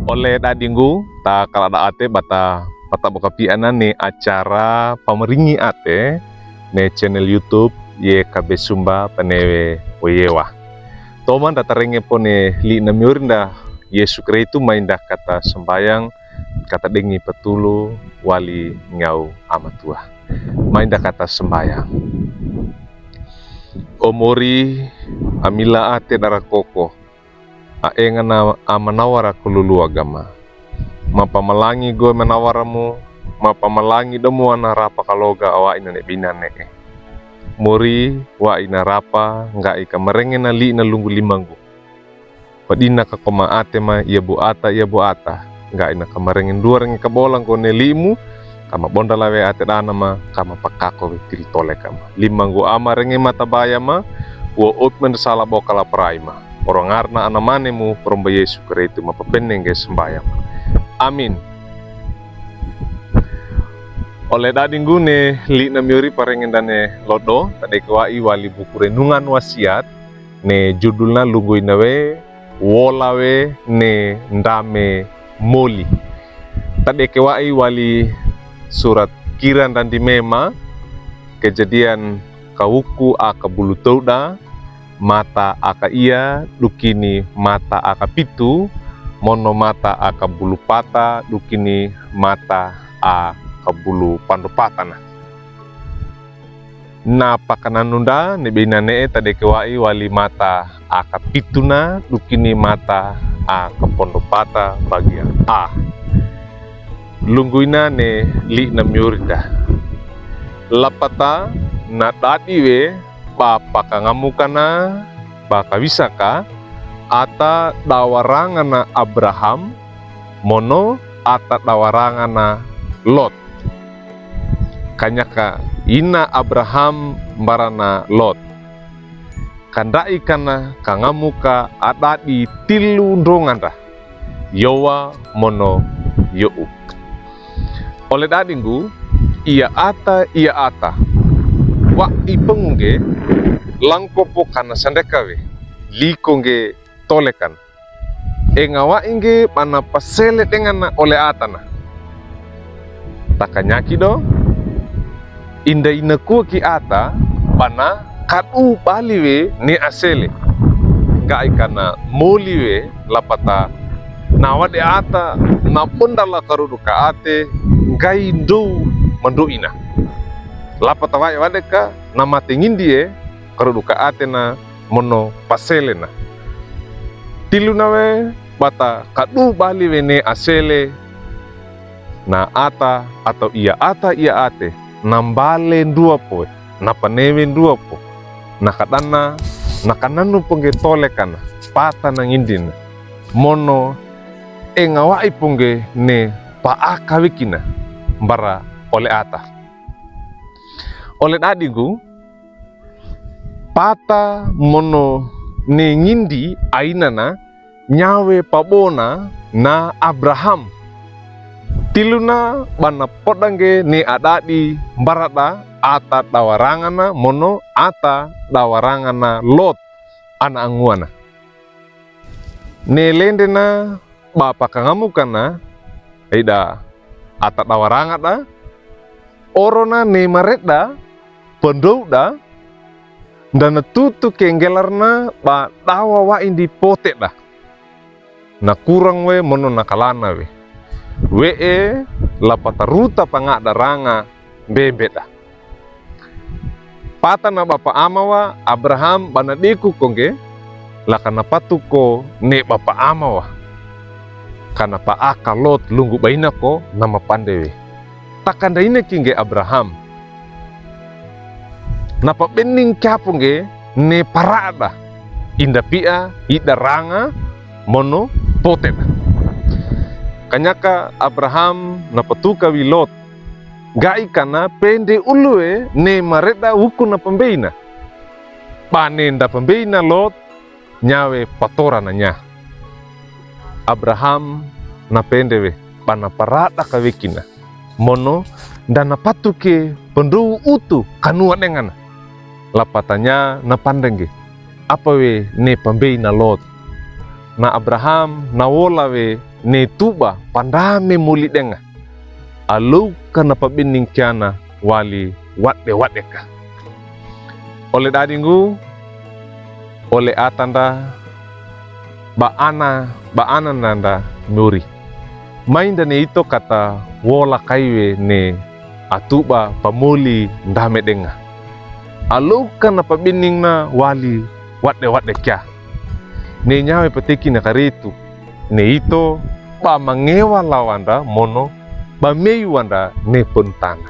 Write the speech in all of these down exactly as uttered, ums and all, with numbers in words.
Ole dadinggu, ta kaladaate ba ta pata'bokapi'ana ne acara pamaringi ate ne channel YouTube YKB Sumba Panewe Oyewa. Toman da tarenge po ne li'na miori nda Yesu Kristu, mai nda kata sambayang, kata dengi patulu wali ngaw Ama Tua. Mai nda kata sambayang. O Mori, a mila ate dara koko, a enga na a manawara koluluwa gama. Mapamalangi gowe manawara mo, mapamalangi domo ana rapa kaloga a wa'i na ne bina ne'e. Mori, wa'i na rapa ngga'i kamarenge na li'na lunggu limanggu. Padina ka koma ate ma ia bu'ata, ia bu'ata. Ngga'i na kamarenge nduwa renge kabola nggo ne li'mu, kama bondala we ate dana ma, kama pakako we tiri tole kama. Limanggu ama renge mata baya ma, wa ot mendesala boka la perai ma. Orongarna ana mane mu, peromba Yesu Kristu ma papenne ngge sambayang. Amin. Ole dadinggu ne li'na miori parenge ndane lodo, tadeke wa'i wali buku renungan wasiat, ne judulna lunggu ina we, wola we ne ndame moli. Tadeke wa'i wali surat Kira ndrandi mema, Kejadian kawuku a kabulu towda, mata a kaia dukini mata a kapitu, mono mata a kabulu pata dukini mata a kabulu pandopatana. Na pakananu nda ne bina ne'e tadeke wa'i wali mata a kapituna dukini mata a kapondopata bagian a. Lunggu ina ne li'na miori nda. Lapata na dadi we ba pakangamukana ba kawisaka ata dawarangana Abraham, mono ata dawarangana Lot. Kanyaka ina Abraham mbarana Lot. Kanda'i kana kangamuka a dadi tilu ndronga nda. Yowa mono yo'u. Ole dadinggu, ia ata, ia ata. Wa'i pongu ngge, langko po kana sandeka we. Liko ngge tole kan. Enga wa'i ngge bana pasele dengana ole atana. Takanyaki do, inda ina kuwe ki ata bana kadu bali we ne asele. Ngga'i kana moli we lapata na wade ata na bondala karudu ka ate ngga'i ndow mando'ina. Lapata wa'i wade ka na mate ngindi e karudu ka atena mono paselena. Tiluna we bata kadu bali we ne asele na ata atau ia ata ia ate na mbale nduwa po, na panewe nduwa po, na kadana, na kananu po ngge tole kana, pata na ngindina. Mono enga wa'i po ngge ne pa'aka wekina mbara ole ata. Ole dadinggu, pata mono ne ngindi ainana nyawe pabona na Abraham. Tiluna bana poda ngge ne a dadi mbarada ata dawarangana mono ata dawarangana Lot ana anguana. Ne lendena ba pakangamukana, ida ata dawarangada, orona ne mareda, pandowda, ndana tutu ke nggelarna ba dawa wa'i ndi poteda. Na kurang we mono na kalana we. We'e lapata ruta pangada ranga mbembeda. Pata na bapa ama wa Abraham bana diku ko ngge, la kana patu ko ne bapa ama wa. Kana pa'aka Lot lunggu baina ko na mapande we. Takanda ina ki ngge Abraham. Na pabening kapo ngge ne parada. Inda pi'a ida ranga mono poteda. Kanyaka Abraham na patuka wi Lot. Ngga'i kana pende ulu e ne mareda wuku na pambeina. Bane nda pambeina Lot nyawe patora na nya. Abraham na pende we bana parada ka wekina. Mono ndana patu ke pandowu utu kanuwa dengana. Lapata nya na pande ngge. Apa we ne pambeina Lot. Na Abraham na wola we ne tuba pandame moli denga. Alowka na pabening kiana wali wadewadeka. Ole dadinggu, ole atanda, ba ana, ba anananda mori. Mainda ne ito kata wola kaiwe ne atuba pamoli ndame denga. Alowka na pabeningna wali wadewadeka. Ne nyawe pateki na karetu. Ne ito ba mangewa lawanda mono ba meiwanda ne pontanda.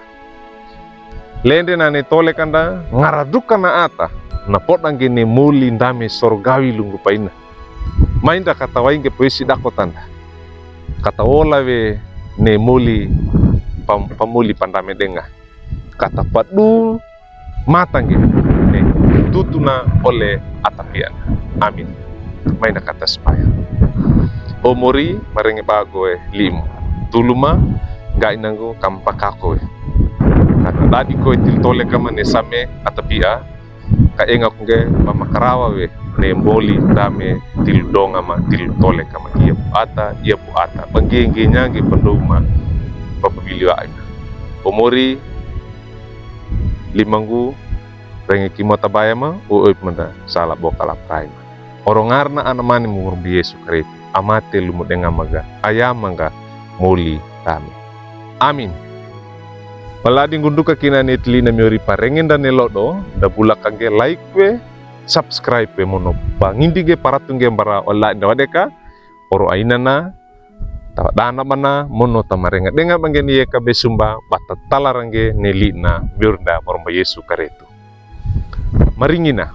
Lende na ne tolekanda ngaraduka na ata na podange ne moli ndame sorgawi lunggu paina. Mainda kata wainge poesi dakotanda. Kata wola we ne moli pam-, pamoli pandame denga. Kata padu matange ne tutuna ole atapian. Amin. Mainda kata sipaya. O mori, marenge bago e limu. Tuluma, ga inanggu kampakako e. Kata dadi ko e tiltole kama ne same atapia, ka enga kunge ba makarawa we ne moli ndame tiludonga ma tilutole kama ia bu ata, ia bu ata. Bangenge nyange pandouma papabiliwa aina. O mori, limanggu, renge kimo tabaya ma, o oip manda sala boka la praima. Orongarna ana mani murumbi Yesu Kristu, amate lumu denga maga, aya maga moli ndame. Amin. Oladi ngunduka kina ne tilina miori parenge nda ne lodo, da bula kange like we, subscribe we mono. Bangindi ge paratunge mbara oladi nda wadeka, oro ainana, tawa dana bana, mono tamarenga denga bange ni yeka besumba, bata talarange ne lina, miori nda moromba Yesu Kristu. Maringina,